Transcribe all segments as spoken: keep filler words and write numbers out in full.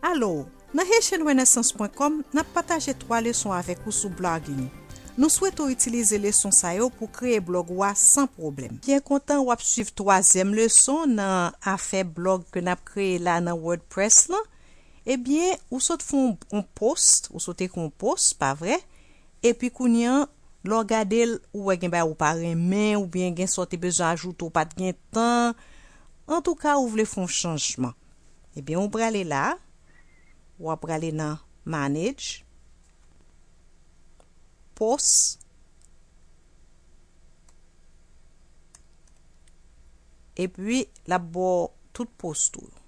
Alo, nan Haitian Renaissance point com, n ap pataje twa leson avèk ou sou blogging. Nou swete w itilize leson sa yo pou kreye blòg ou a san pwoblèm. Byen kontan w ap swiv twazyèm leson nan afè blòg ke n ap kreye la nan WordPress lan. Ebyen, ou sot fè yon, yon post, ou sot ekri yon post, pa vre? Epi kounye an, lè w gade l, ou wè gen bagay ou pa renmen, oubyen gen sa w te bezwen ajoute, ou pa t gen tan. Antouka, ou vle fè yon chanjman. Ebyen, ou prale la, w ap prale nan Manage, Post, epi l ap ba w tout post ou yo.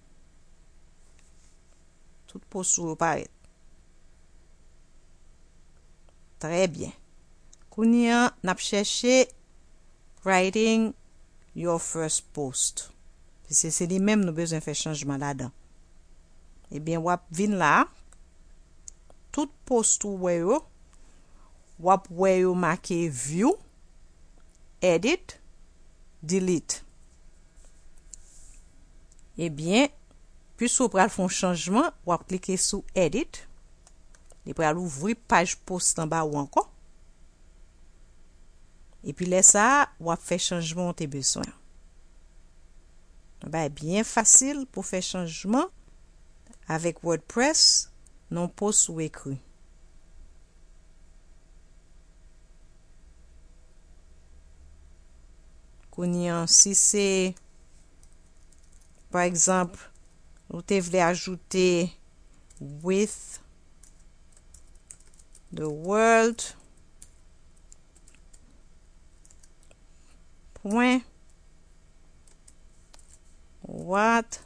Tout post ou yo parèt. Trè byen. Kounye an, n ap chèche writing your first post. Paske se li menm nou bezwen fè chanjman ladan. Ebyen, w ap vin la, tout post ou wè yo, w ap wè yo make view, edit, delete. Ebyen, piske w pral fè yon chanjman, w ap klike sou edit. Li pral ouvri paj post lan ba ou ankò. Epi lè sa a, w ap fè chanjman w te bezwen. Yon bagay byen fasil pou fè chanjman avèk WordPress nan yon post ou ekri. Kounye an, si se, pa egzanp, ou te vle ajoute with the world, pwen, what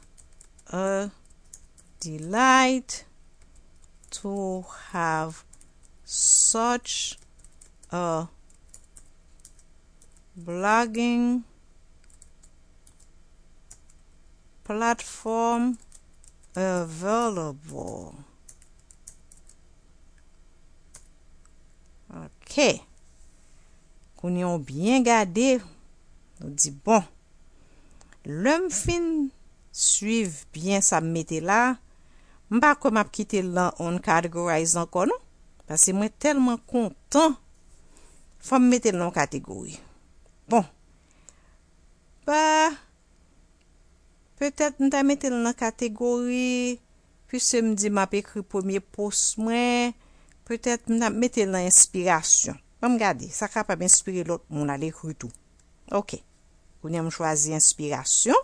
a delight to have such a blogging platform available. Ok. Kounye an w byen gade, ou di, bon, lè m fin swiv byen sa m mete la, m pa kwè m ap kite l nan uncategorize ankò non. Paske mwen tèlman kontan, fò m mete l nan yon kategori. Bon. Ba, petèt m ta mete l nan kategori, piske m di m ap ekri premye post mwen, petèt m ta mete l nan enspirasyon. Ban m gade, sa kapab enspire lòt moun al ekri tou. Ok. Kounye a m chwazi enspirasyon.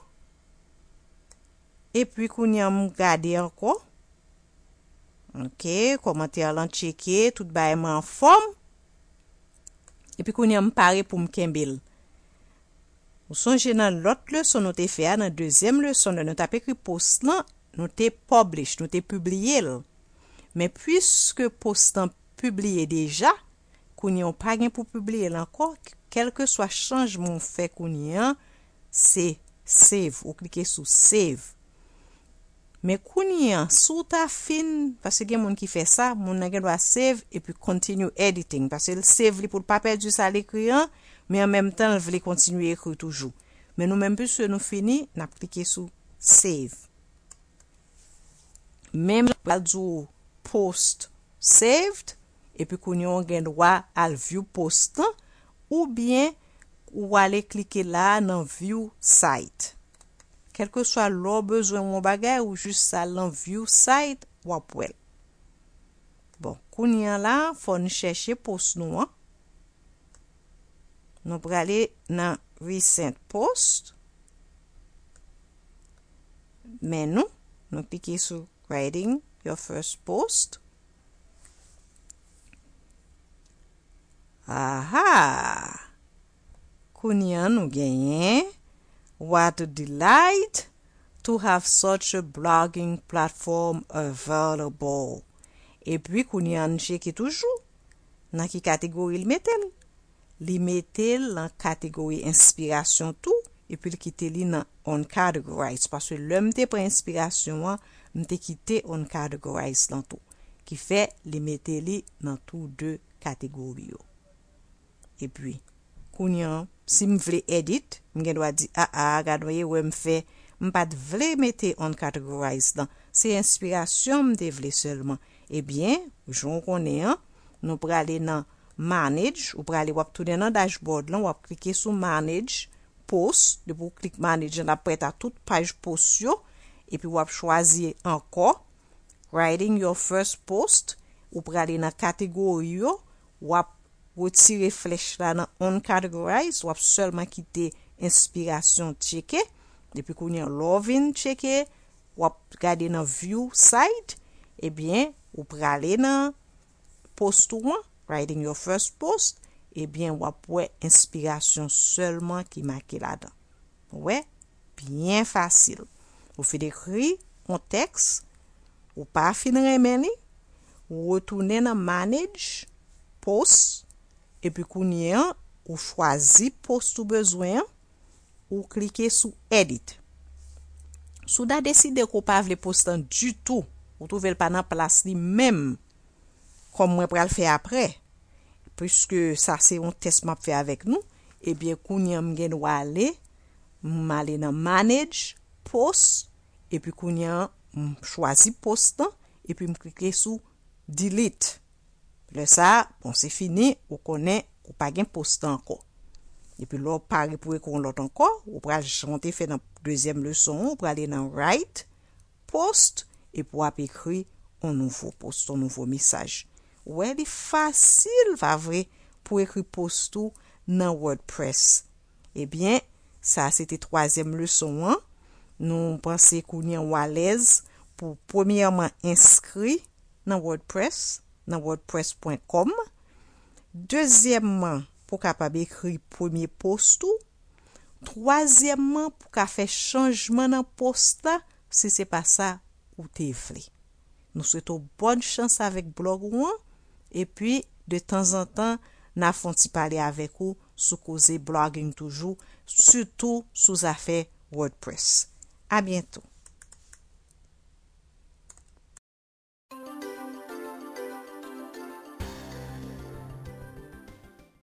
Epi kounye a m gade ankò. Ok, kòmantè lan tcheke, tout bagay mwen anfòm. Epi kounye a m pare pou m kenbe l. Ou sonje nan lòt leson nou te fè a, nan dezyèm leson, lè nou t ap ekri post lan, nou te publish, nou te pibliye l. Men piske post lan pibliye deja, kounye a w pa gen pou pibliye l ankò, kèlkeswa chanjman w fè kounye a, se save, ou klike sou save. Men kounye a, si w ta fin, paske gen moun ki fè sa, moun nan gen dwa save epi continue editing, paske l save li pou l pa pèdi sa l ekri an, men an menm tan l vle kontinye ekri toujou. Men nou menm, piske nou fini, n ap klike sou save. Menm jan pral di w post saved, epi kounye a w gen dwa al view post lan, oubyen ou ale klike la a nan view site. Kèlkeswa lè w bezwen yon bagay, ou jis al nan view site, w ap wè l. Bon, kounye a la, fò n chèche post nou an. Nou prale nan recent post. Men nou, nou klike sou writing your first post. Aha! Kounye a nou genyen, what a delight to have such a blogging platform available. Epi kounye a n tcheke toujou nan ki kategori l mete l. Li mete l nan kategori enspirasyon tou, epi l kite li nan uncategorize, paske lè m te pran enspirasyon an, m te kite uncategorize lan tou. Ki fè li mete li nan tou de kategori yo. Epi, kounye a, si m vle edit, m gen dwa di, a a, gad yon erè m fè, m pa t vle mete uncategorize lan, Se enspirasyon m te vle sèlman. Ebyen, jan w konnen an, nou prale nan Manage, ou prale, w ap tounen nan dashboard lan, w ap klike sou Manage Post. Depi w klik Manage lan, l ap prèt a tout paj post yo. Epi w ap chwazi ankò Writing Your First Post. Ou prale nan kategori yo, w ap retire flèch la nan Uncategorize, w ap sèlman kite enspirasyon tcheke. Epi kounye an, lè w vin tcheke, w ap gade nan View Site, ebyen, ou prale nan post ou an, Writing Your First Post, ebyen, w ap wè enspirasyon sèlman ki make ladan. Ou wè? Byen fasil. Ou fin ekri yon tèks, ou pa fin renmen li, ou retounen nan Manage Post, epi kounye an, ou chwazi post ou bezwen an, ou klike sou Edit. Si w ta deside ke w pa vle post lan ditou, ou twouve l pa nan plas li menm, kòm mwen pral fè aprè, piske sa se yon tès m ap fè avèk nou, ebyen, kounye an m gen dwa ale, m ale nan Manage, Post, epi kounye an, m chwazi post lan, epi m klike sou Delete. Lè sa a, bon, se fini, ou konnen ou pa gen post lan ankò. Epi lè w pare pou ekri yon lòt ankò, ou pral jan w te fè nan dezyèm leson an, ou prale nan Write, Post, epi w ap ekri yon nouvo post, yon nouvo mesaj. Ou wè, li fasil, pa vre, pou ekri post ou nan WordPress. Ebyen, sa se te twazyèm leson an. Nou panse kounye an w alèz pou premyèman enskri nan WordPress, nan wordpress pwen kòm. Dezyèmman, pou w kapab ekri premye post ou. Twazyèmman, pou w ka fè chanjman nan post la, si se pa sa ou te vle. Nou swete w bòn chans avèk blòg ou an, epi de tanzantan, n a fè yon ti pale avèk ou sou koze blogging toujou, sitou sou zafè WordPress. A byento.